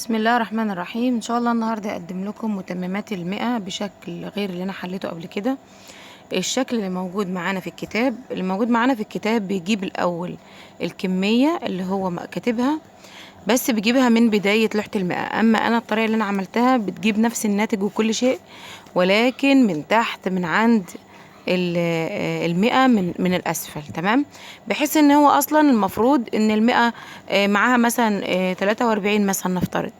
بسم الله الرحمن الرحيم. ان شاء الله النهارده اقدم لكم متممات المئة بشكل غير اللي انا حليته قبل كده. الشكل اللي موجود معانا في الكتاب، اللي موجود معانا في الكتاب بيجيب الاول الكمية اللي هو كاتبها، بس بيجيبها من بداية لوحة المئة. اما انا الطريقة اللي انا عملتها بتجيب نفس الناتج وكل شيء، ولكن من تحت من عند المئة من الأسفل، تمام؟ بحيث ان هو اصلا المفروض ان المئة معاها مثلا 43 مثلا، نفترض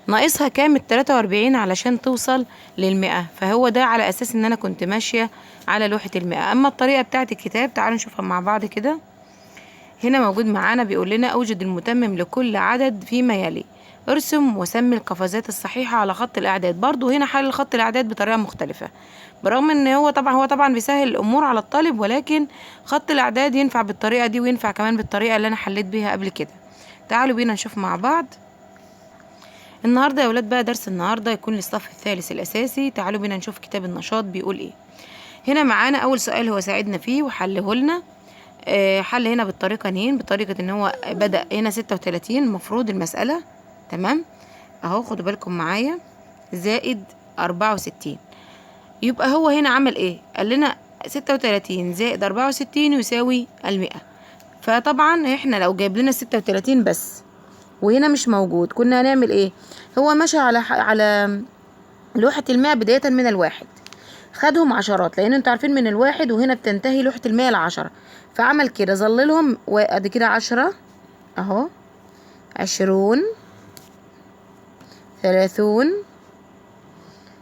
ناقصها كام 43 علشان توصل للمئة، فهو ده على اساس ان انا كنت ماشية على لوحة المئة. اما الطريقة بتاعت الكتاب تعالوا نشوفها مع بعض كده. هنا موجود معانا بيقول لنا اوجد المتمم لكل عدد فيما يلي، ارسم وسمي القفزات الصحيحة على خط الأعداد. برضو هنا حل خط الأعداد بطريقة مختلفة، برغم ان هو طبعا بيسهل الأمور على الطالب، ولكن خط الأعداد ينفع بالطريقة دي وينفع كمان بالطريقة اللي أنا حليت بيها قبل كده. تعالوا بينا نشوف مع بعض. النهاردة يا ولاد بقى درس النهاردة يكون للصف الثالث الأساسي. تعالوا بينا نشوف كتاب النشاط بيقول ايه. هنا معانا أول سؤال هو ساعدنا فيه وحله لنا. حل هنا بالطريقة نين، بطريقة ان هو بدأ هنا 36 المفروض المسألة، تمام اهو خدوا بالكم معايا، زائد 64. يبقى هو هنا عمل ايه؟ قال لنا 36 زائد 64 يساوي 100. فطبعا احنا لو جايب لنا 36 بس وهنا مش موجود كنا هنعمل ايه؟ هو مشى على لوحة المئة بداية من الواحد، خدهم عشرات لان انتوا عارفين من الواحد وهنا بتنتهي لوحة المئة العشرة، فعمل كده ظللهم وادي كده 10 اهو، 20، 30.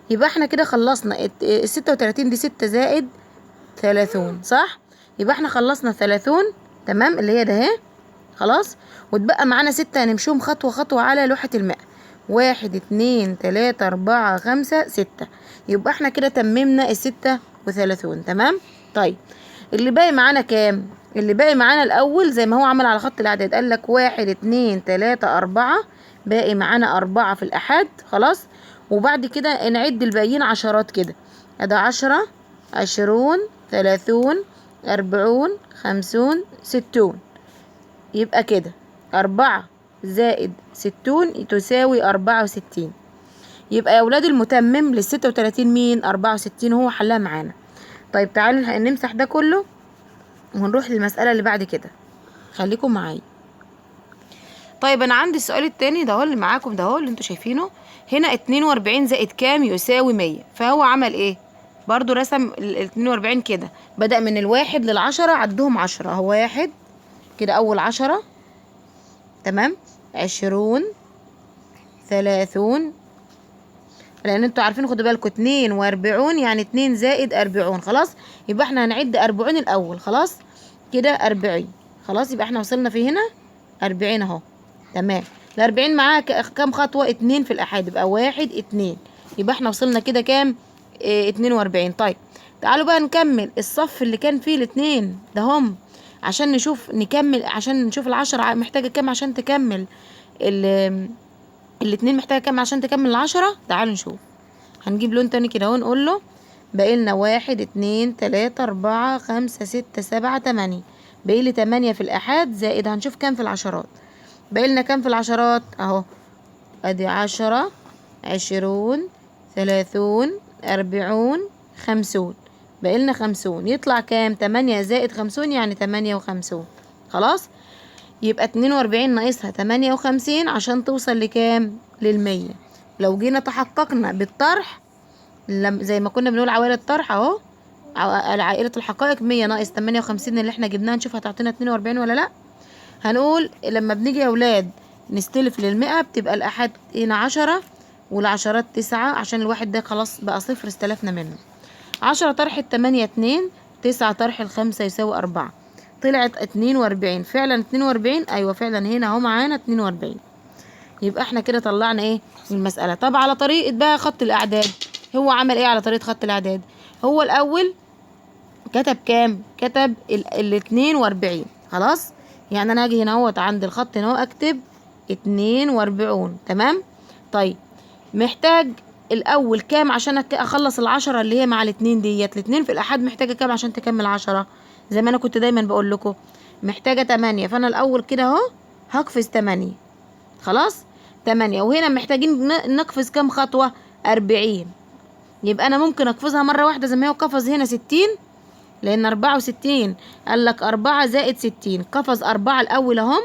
يبقى احنا كده خلصنا 36 دي 6 زائد 30، صح؟ يبقى احنا خلصنا 30، تمام، اللي هي ده اهي خلاص. واتبقى معانا 6 هنمشيهم خطوة خطوة على لوحة المئة، 1 2 3 4 5 6. يبقى احنا كده تممنا 36، تمام. طيب اللي باقي معانا كام؟ اللي باقي معانا الأول زي ما هو عمل على خط الأعداد، قال لك 1 2 3 4، باقي معانا 4 في الأحاد خلاص. وبعد كده نعد الباقيين عشرات كده، ادي 10، 20، 30، 40، 50، 60. يبقى كده 4 زائد 60 تساوي 64. يبقى يا ولاد المتمم 36 مين؟ 64، هو حلها معانا. طيب تعالوا نمسح ده كله ونروح للمسألة اللي بعد كده، خليكم معايا. طيب انا عندي السؤال التاني ده هو اللي معاكم، ده هو اللي انتوا شايفينه هنا، 42 زائد كام يساوي 100. فهو عمل ايه؟ برضو رسم 42 كده، بدأ من الواحد للعشرة، عدهم 10 اهو، 1 كده اول 10، تمام، 20، 30، لان انتوا عارفين خدوا بالكم 42 يعني 2 زائد 40 خلاص. يبقى احنا هنعد 40 الاول خلاص كده، 40 خلاص. يبقى احنا وصلنا في هنا 40 اهو، تمام. 40 معاها كام خطوة؟ 2 في الأحاد، يبقى 1 2. يبقى احنا وصلنا كده كام؟ اه 42. طيب تعالوا بقى نكمل الصف اللي كان فيه الاتنين ده هم، عشان نشوف نكمل، عشان نشوف 10 محتاجة كام عشان تكمل الاتنين، محتاجة كام عشان تكمل 10. تعالوا نشوف، هنجيب لون تاني كده اهو، نقول له باقي لنا 1 2 3 4 5 6 7 8، باقي لي 8 في الآحاد زائد هنشوف كام في العشرات. باقي لنا كام في العشرات اهو، ادي 10، 20، 30، 40، 50، باقي لنا 50. يطلع كام؟ 8 زائد 50 يعني 58 خلاص. يبقى 42 ناقصها 58 عشان توصل لكام؟ 100. لو جينا تحققنا بالطرح زي ما كنا بنقول عوائل الطرح اهو، عائلة الحقائق 100 ناقص 58 اللي احنا جبناها، نشوف هتعطينا 42 ولا لا. هنقول لما بنيجي يا ولاد نستلف 100 بتبقى الآحاد هنا 10 والعشرات 9، عشان الواحد ده خلاص بقى صفر استلفنا منه. 10 طرح 8 2، 9 طرح 5 يساوي 4، طلعت 42 فعلا. 42 ايوه فعلا، هنا اهو معانا 42. يبقى احنا كده طلعنا ايه المسألة. طب على طريقة بقى خط الأعداد، هو عمل ايه على طريقة خط الأعداد؟ هو الأول كتب كام؟ كتب 42 خلاص. يعني انا هاجي هنا اهوت عند الخط هنا اهو اكتب 42، تمام. طيب محتاج الاول كام عشان اخلص 10 اللي هي مع الاتنين ديت؟ الاتنين في الاحاد محتاجه كام عشان تكمل 10؟ زي ما انا كنت دايما بقول لكم محتاجه 8. فانا الاول كده اهو هقفز 8 خلاص. 8. وهنا محتاجين نقفز كام خطوة؟ 40. يبقى أنا ممكن أقفزها مرة واحدة زي ما هو قفز هنا 60، لأن 64 قال لك 4 زائد 60، قفز 4 الأول أهم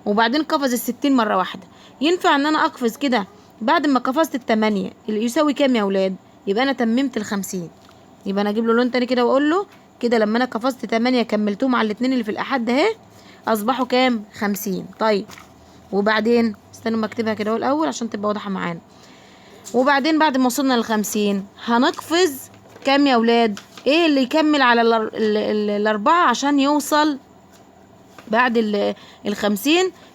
وبعدين قفز 60 مرة واحدة. ينفع إن أنا أقفز كده بعد ما قفزت 8 اللي يساوي كام يا أولاد؟ يبقى أنا تممت 50. يبقى أنا أجيب له لون تاني كده وأقول له كده لما أنا قفزت 8 كملتهم على الاتنين اللي في الأحد أهي، أصبحوا كام؟ 50. طيب وبعدين استنوا ما أكتبها كده الأول عشان تبقى واضحة معانا. وبعدين بعد ما وصلنا ل50 هنقفز كام يا أولاد؟ إيه اللي يكمل على الأربعة عشان يوصل بعد 50؟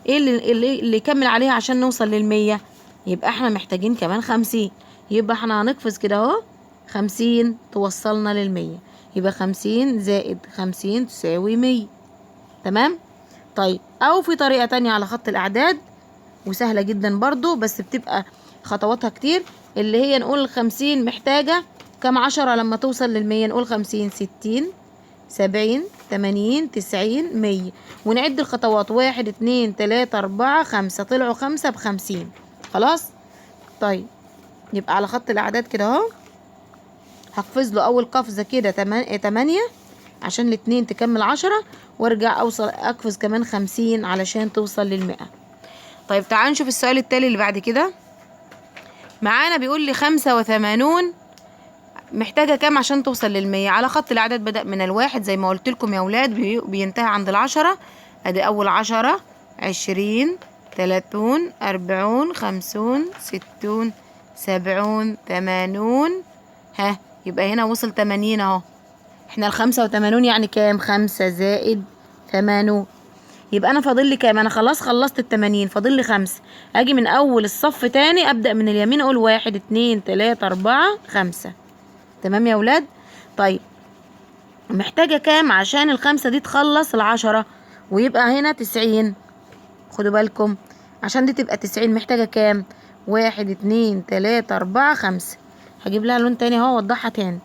إيه اللي يكمل عليها عشان نوصل لل100؟ يبقى احنا محتاجين كمان 50. يبقى احنا هنقفز كده اهو 50 توصلنا لل100، يبقى 50 زائد 50 تساوي 100. تمام؟ طيب او في طريقة تانية على خط الاعداد وسهلة جدا برضو بس بتبقى خطواتها كتير، اللي هي نقول 50 محتاجة كام 10 لما توصل لل100؟ نقول 50 60 70 80 90 100، ونعد الخطوات 1 2 3 4 5، طلعوا 5 ب50. خلاص؟ طيب يبقى على خط الاعداد كده اهو هقفز له اول قفزه كده 8 عشان الاتنين تكمل 10، وارجع اوصل اقفز كمان 50 علشان توصل لل100. طيب تعالوا نشوف السؤال التالي اللي بعد كده معانا. بيقول لي 85 محتاجة كام عشان توصل لل100؟ على خط الأعداد بدأ من الواحد زي ما قلت لكم يا أولاد، بينتهي عند 10. أدي أول 10، 20، 30، 40، 50، 60، 70، 80. ها يبقى هنا وصل 80 أهو. احنا 85 يعني كام؟ 5 زائد 80. يبقى أنا فاضل لي كام؟ أنا خلاص خلصت 80، فاضل لي 5. أجي من أول الصف تاني أبدأ من اليمين أقول 1 2 3 4 5. تمام يا ولاد؟ طيب محتاجة كام عشان 5 دي تخلص 10 ويبقى هنا 90؟ خدوا بالكم عشان دي تبقى 90 محتاجة كام؟ 1 2 3 4 5. هجيب لها لون تاني اهو اوضحها تاني.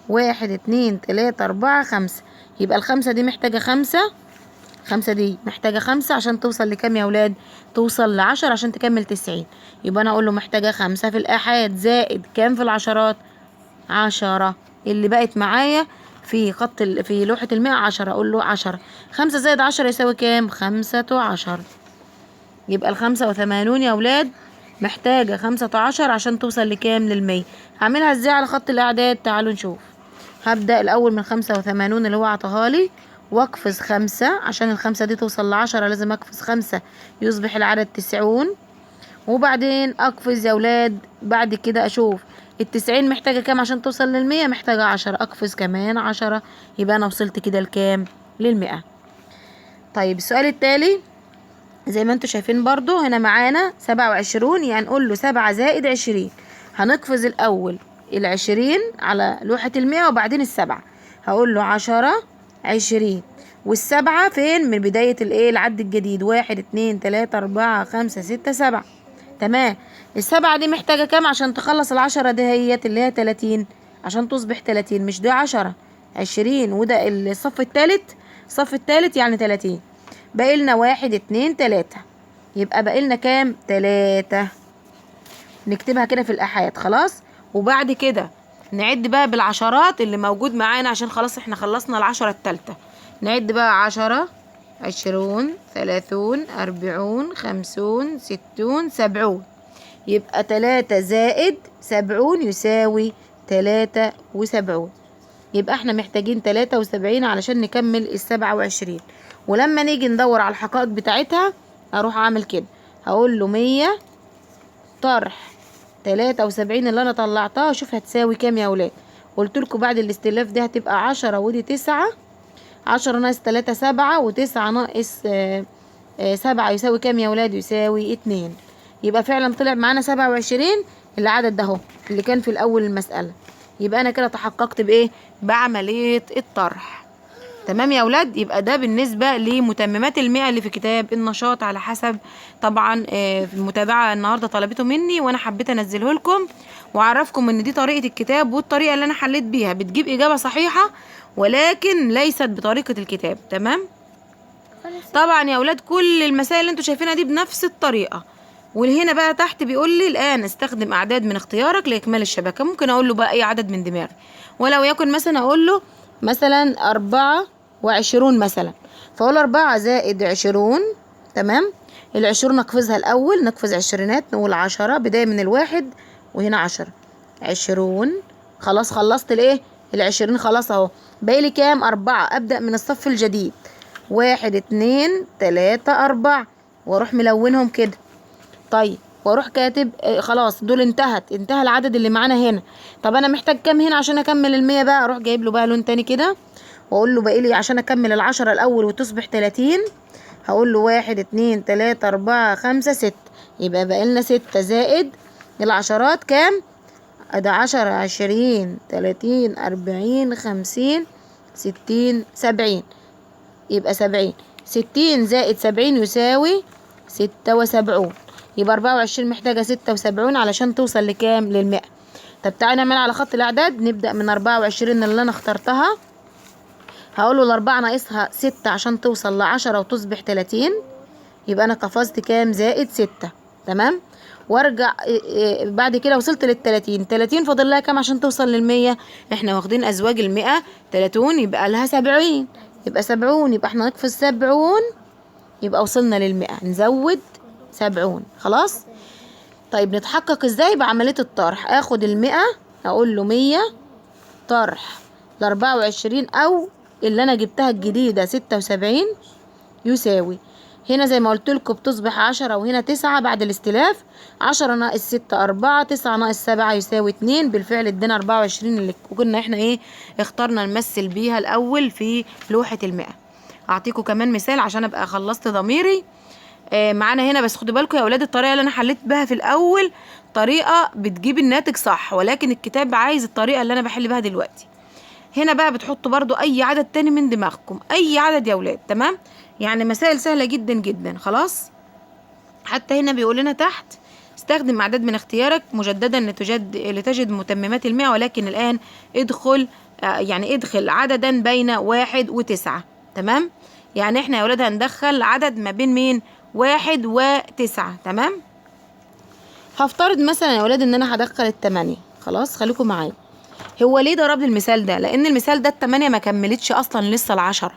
1 2 3 4 5. يبقى 5 دي محتاجة 5، 5 دي محتاجة 5 عشان توصل لكام يا ولاد؟ توصل ل10 عشان تكمل 90. يبقى أنا أقول له محتاجة 5 في الآحاد زائد كام في العشرات؟ 10. اللي بقت معايا في خط في لوحة المئة 10، أقول له 10. 5 زائد 10 يساوي كام؟ 15. يبقى 85 يا ولاد محتاجة 15 عشان توصل لكام؟ لل100. هعملها ازاي على خط الأعداد؟ تعالوا نشوف. هبدأ الأول من 85 اللي هو عطاهالي واقفز 5 عشان 5 دي توصل ل10 لازم اقفز 5 يصبح العدد 90. وبعدين اقفز يا ولاد بعد كده اشوف 90 محتاجة كام عشان توصل لل100؟ محتاجة 10، اقفز كمان 10. يبقى انا وصلت كده لكام؟ لل100. طيب السؤال التالي زي ما انتوا شايفين برضو هنا معانا 27، يعني نقول له 7 زائد 20. هنقفز الاول 20 على لوحة 100 وبعدين 7. هقول له 10 20، وال7 فين؟ من بداية الايه؟ العد الجديد 1 2 3 4 5 6 7. تمام. 7 دي محتاجة كام عشان تخلص 10 دهيت اللي هي 30 عشان تصبح 30؟ مش ده 10 20 وده الصف الثالث، الصف الثالث يعني 30. باقي لنا 1 2 3، يبقى باقي لنا كام؟ 3. نكتبها كده في الآحاد خلاص. وبعد كده نعد بقى بالعشرات اللي موجود معانا عشان خلاص احنا خلصنا 10 التالتة. نعد بقى 10 20 30 40 50 60 70. يبقى 3 زائد 70 يساوي 73. يبقى احنا محتاجين 73 علشان نكمل 27. ولما نيجي ندور على الحقائق بتاعتها هروح اعمل كده، هقول له 100 طرح 73 اللي انا طلعتها، شوف هتساوي كام يا ولاد. قلت لكم بعد الاستلاف دي هتبقى 10 ودي 9، 10 ناقص 3 7، و9 ناقص 7 يساوي كام يا ولاد؟ يساوي 2. يبقى فعلا طلع معانا 27 العدد ده اهو اللي كان في الاول المسألة. يبقى انا كده تحققت بايه؟ بعملية الطرح. تمام يا اولاد. يبقى ده بالنسبة لمتممات المئة اللي في كتاب النشاط، على حسب طبعا المتابعة النهارده طلبته مني وانا حبيت انزله لكم واعرفكم ان دي طريقه الكتاب والطريقة اللي انا حليت بيها بتجيب اجابه صحيحه، ولكن ليست بطريقة الكتاب. تمام. طبعا يا اولاد كل المسائل اللي انتوا شايفينها دي بنفس الطريقة، وهنا بقى تحت بيقول لي الآن استخدم أعداد من اختيارك لإكمال الشبكة. ممكن أقول له بقى أي عدد من دماغي، ولو يكن مثلا أقول له مثلا 24 مثلا، فأقول 4 زائد 20. تمام، العشرون نقفزها الأول، نقفز عشرينات، نقول 10 بداية من الواحد وهنا 10، 20. خلاص خلصت الايه؟ العشرين خلاص اهو. باقي لي كام؟ 4. أبدأ من الصف الجديد، 1 2 3 4، واروح ملونهم كده. طيب واروح كاتب خلاص دول انتهى العدد اللي معانا هنا. طب انا محتاج كام هنا عشان اكمل 100 بقى؟ اروح جايب له بقى لون تاني كده واقول له باقي لي عشان اكمل 10 الاول وتصبح 30، هقول له 1 2 3 4 5 6، يبقى باقي لنا 6 زائد العشرات كام؟ ده 10 20 30 40 50 60 70، يبقى 70. 60 زائد 70 يساوي 76، يبقى 24 محتاجة 76 علشان توصل لكام؟ للمئة. طب تعالى نعمل على خط الأعداد، نبدأ من 24 اللي أنا اخترتها، هقوله الأربعة ناقصها 6 عشان توصل ل10 وتصبح 30، يبقى أنا قفزت كام؟ زائد 6. تمام، وارجع بعد كده وصلت للتلاتين، 30 فاضل لها كام عشان توصل للمية؟ احنا واخدين أزواج 100 30، يبقى لها 70، يبقى 70، يبقى احنا نقفز 70، يبقى وصلنا للمئة، نزود 70. خلاص. طيب نتحقق ازاي؟ بعملية الطرح. اخد 100 اقول له 100 طرح 24 او اللي انا جبتها الجديدة 76 يساوي، هنا زي ما قلت لكم بتصبح 10 وهنا 9 بعد الاستلاف، 10 ناقص 6 4، 9 ناقص 7 يساوي 2. بالفعل ادينا 24 اللي كنا احنا ايه اخترنا نمثل بيها الاول في لوحة المئة. اعطيكم كمان مثال عشان ابقى خلصت ضميري. معانا هنا، بس خدوا بالكم يا اولاد الطريقة اللي انا حليت بها في الاول طريقه بتجيب الناتج صح، ولكن الكتاب عايز الطريقة اللي انا بحل بها دلوقتي. هنا بقى بتحطوا برضو اي عدد تاني من دماغكم، اي عدد يا اولاد. تمام، يعني مسائل سهلة جدا جدا. خلاص، حتى هنا بيقول لنا تحت استخدم اعداد من اختيارك مجددا لتجد متممات 100، ولكن الان ادخل يعني ادخل عددا بين 1 و9. تمام، يعني احنا يا اولاد هندخل عدد ما بين مين؟ 1 و9. تمام، هفترض مثلا يا اولاد ان انا هدخل 8. خلاص خليكم معايا. هو ليه ضرب لي المثال ده؟ لان المثال ده 8 ما كملتش اصلا لسه 10،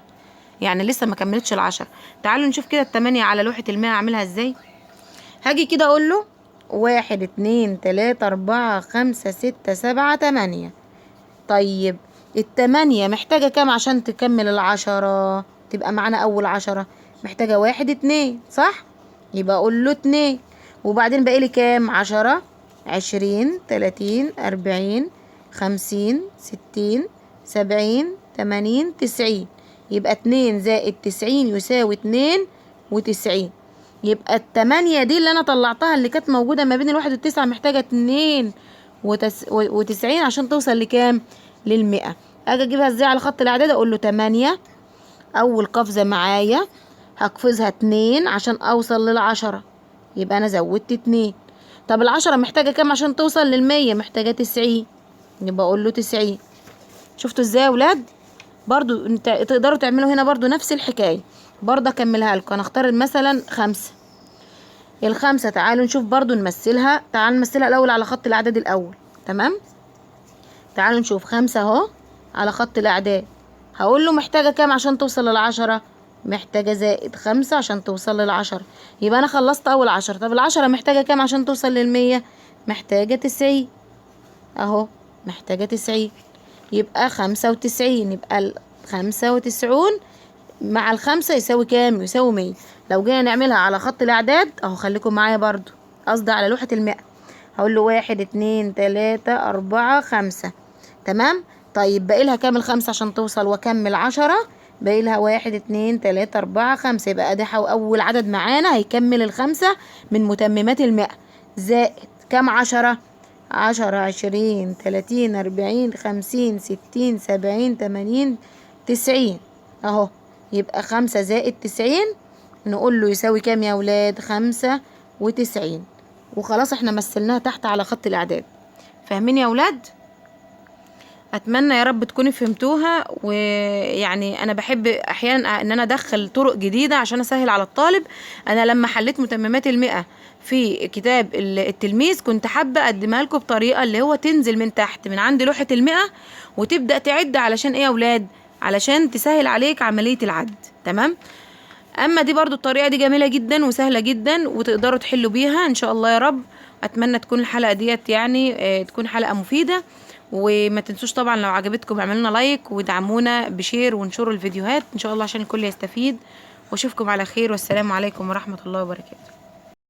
يعني لسه ما كملتش 10. تعالوا نشوف كده 8 على لوحة 100 اعملها ازاي. هاجي كده اقول له 1 2 3 4 5 6 7 8. طيب 8 محتاجة كام عشان تكمل 10؟ تبقى معانا اول 10 محتاجة 1 2، صح؟ يبقى اقول له 2، وبعدين باقي لي كام؟ 10 20 30 40 50 60 70 80 90، يبقى 2 زائد 90 يساوي 92. يبقى 8 دي اللي انا طلعتها اللي كانت موجودة ما بين 1 و9 محتاجة 92 عشان توصل لكام؟ للمئة. اجي اجيبها ازاي على خط الاعداد؟ اقول له 8، اول قفزة معايا هقفزها 2 عشان اوصل لل10، يبقى انا زودت 2. طب 10 محتاجة كام عشان توصل لل100؟ محتاجة 90، يبقى اقول له 90. شفتوا ازاي يا ولاد؟ برضو تقدروا تعملوا هنا برضو نفس الحكاية، برضو اكملها لكم. انا اختار مثلا 5، 5 تعالوا نشوف برضو نمثلها. تعالوا نمثلها الاول على خط الاعداد الاول. تمام، تعالوا نشوف 5 اهو على خط الاعداد، هقول له محتاجة كام عشان توصل لل10؟ محتاجة زائد 5 عشان توصل لل10، يبقى انا خلصت اول 10. طب 10 محتاجة كام عشان توصل لل100؟ محتاجة 90 اهو، محتاجة 90، يبقى 95. يبقى 95 مع 5 يساوي كام؟ يساوي 100. لو جينا نعملها على خط الاعداد اهو، خليكم معايا برضو، قصدي على لوحة المئة، هقول له 1 2 3 4 5. تمام، طيب باقي لها كام 5 عشان توصل واكمل 10؟ باقي لها 1 2 3 4 5، يبقى ادي اول عدد معانا هيكمل 5 من متممات 100 زائد كام؟ 10 10 20 30 40 50 60 70 80 90 اهو. يبقى 5 زائد 90 نقول له يساوي كام يا ولاد؟ 95. وخلاص احنا مثلناها تحت على خط الاعداد. فاهمين يا ولاد؟ اتمنى يا رب تكونوا فهمتوها. ويعني انا بحب احيانا ان انا ادخل طرق جديدة عشان اسهل على الطالب. انا لما حليت متممات المئة في كتاب التلميذ كنت حابة اقدمها لكم بطريقة اللي هو تنزل من تحت من عند لوحة المئة وتبدا تعد، علشان ايه يا اولاد؟ علشان تسهل عليك عملية العد. تمام. اما دي برضو الطريقة دي جميلة جدا وسهلة جدا وتقدروا تحلوا بيها ان شاء الله يا رب. اتمنى تكون الحلقة ديت يعني تكون حلقة مفيدة، وما تنسوش طبعا لو عجبتكم اعملوا لنا like ودعمونا ب share وانشروا الفيديوهات ان شاء الله عشان الكل يستفيد. واشوفكم على خير، والسلام عليكم ورحمة الله وبركاته.